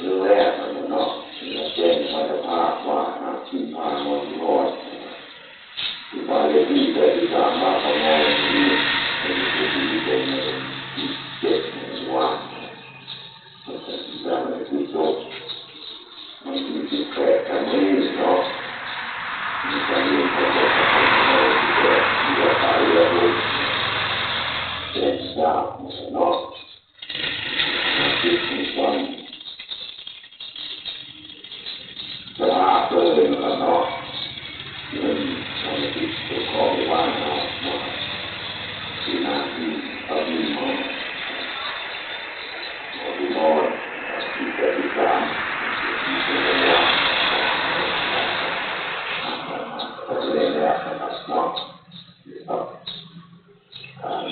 ເລື່ອງແລກເນາະ ແຈ້ງມາດຕະພາບວ່າ ນາງພິມພາ ມອນພິພອນ ທີ່ບ້ານເລກທີແປດສິບສາມ ບ້ານເຂົານ້ອຍນີ້ ເປັນຜູ້ທີ່ເປັນເຈັບວານ ເປັນເຈົ້າໜ້າທີ່ໂຈກ ວັນທີສິບແປດ ກັນຍານີ້ເນາະ ມີການເລື່ອນຂອງເຈົ້າໜ້າທີ່ໂຈກ ທີ່ວ່າຕາຍແລ້ວ ແຈ້ງຊາບເນາະ. ສະພາບເປີດເນາະ ເງິນທຳອິດເຈົ້າຂອງບ້ານເນາະ ທີ່ນາງທີ່ເອົາເງິນມາ ເອົາເງິນມາທີ່ແປດສິບສາມ ທີ່ເປັນເງິນວ່າ ສະແດງແລ້ວເນາະ.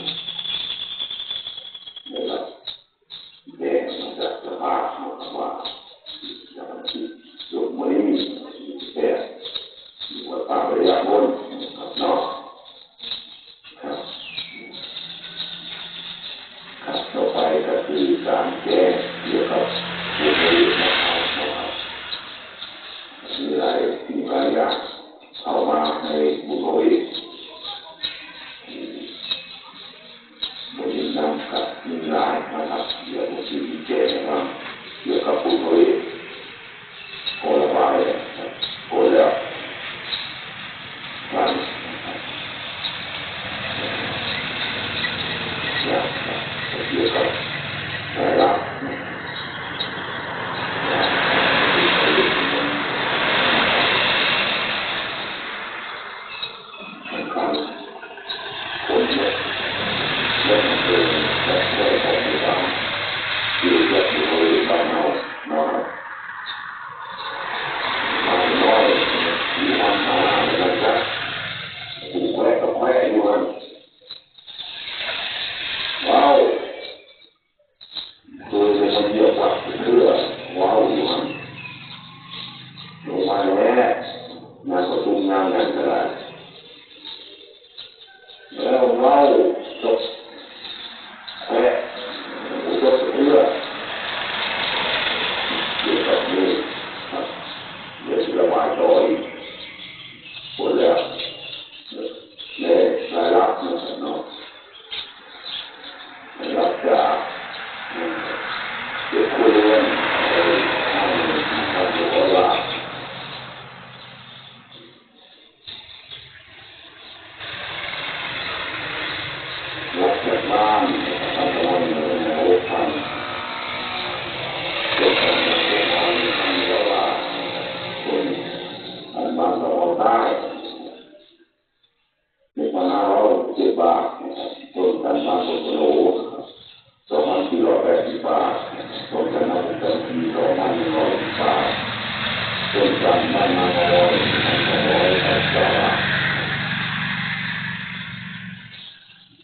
ຕົ້ນການໄດ້ມາໜ້ອຍ ໜ້ອຍເທົ່າໃດ ສອງຮ້ອຍເກົ້າສິບຫ້າບາດ.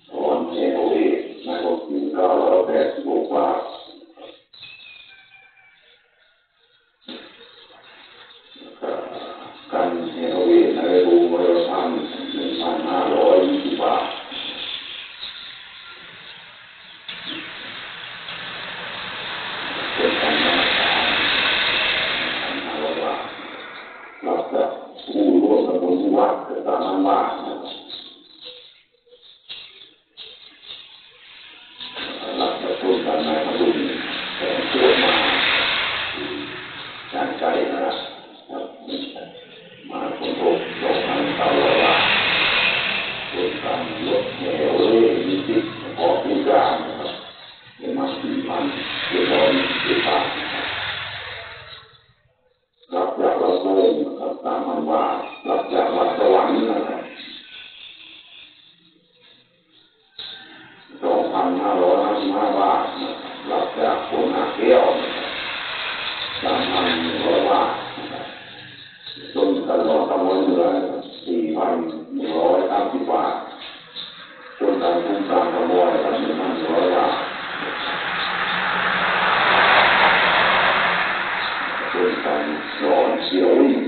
ຖອນແອໂອເອ ນາຍກອງທຶນເກົ້າຮ້ອຍແປດສິບຫົກບາດ. ການແຮໂນເວດໃນລະດູບໍລິວານພັນ ໜຶ່ງພັນຫ້າຮ້ອຍຊາວບາດ. ເປັນການນຳທາງ ໜຶ່ງພັນຫ້າຮ້ອຍບາດ. ຫຼັງຈາກຜູ້ຮ່ວມທຳບຸນທີ່ວັດ ສາມພັນບາດ. ຫຼັງຈາກຕົ້ນການນາຍທະບຸນແສນໂຄດມາ ການໄກນະ ມາສົມທົບສອງພັນເກົ້າຮ້ອຍບາດ. ຕົ້ນການລົດແຫ່ໂອເລມິວຊິກ ຂອງຜູ້ຈ້າງນະຄັບ ໄດ້ມາສີ່ພັນເຈັດຮ້ອຍສິບເຈັດບາດ. ຫຼັງຈາກລຳໂພງນະຄັບ ສາມພັນບາດ. ຫຼັງຈາກວັດສະຫວັນນະຄັບ ສອງພັນຫ້າຮ້ອຍຫ້າສິບຫ້າບາດນະຄັບ. ຫຼັງຈາກໂພນໜາແກ້ວນະຄັບ ສາມພັນໜຶ່ງຮ້ອຍບາດນະຄັບ. ຕົ້ນການຫຼໍ້ຕາມອຍເໜືອນະຄັບ ສີ່ພັນໜຶ່ງຮ້ອຍສາມສິບບາດ. ຕົ້ນການຄຸ້ມຕາມຕາມອຍນະຄັບ ໜຶ່ງພັນໜຶ່ງຮ້ອຍບາດ. ຕົ້ນການຫຼໍ້ເຊຍວິນ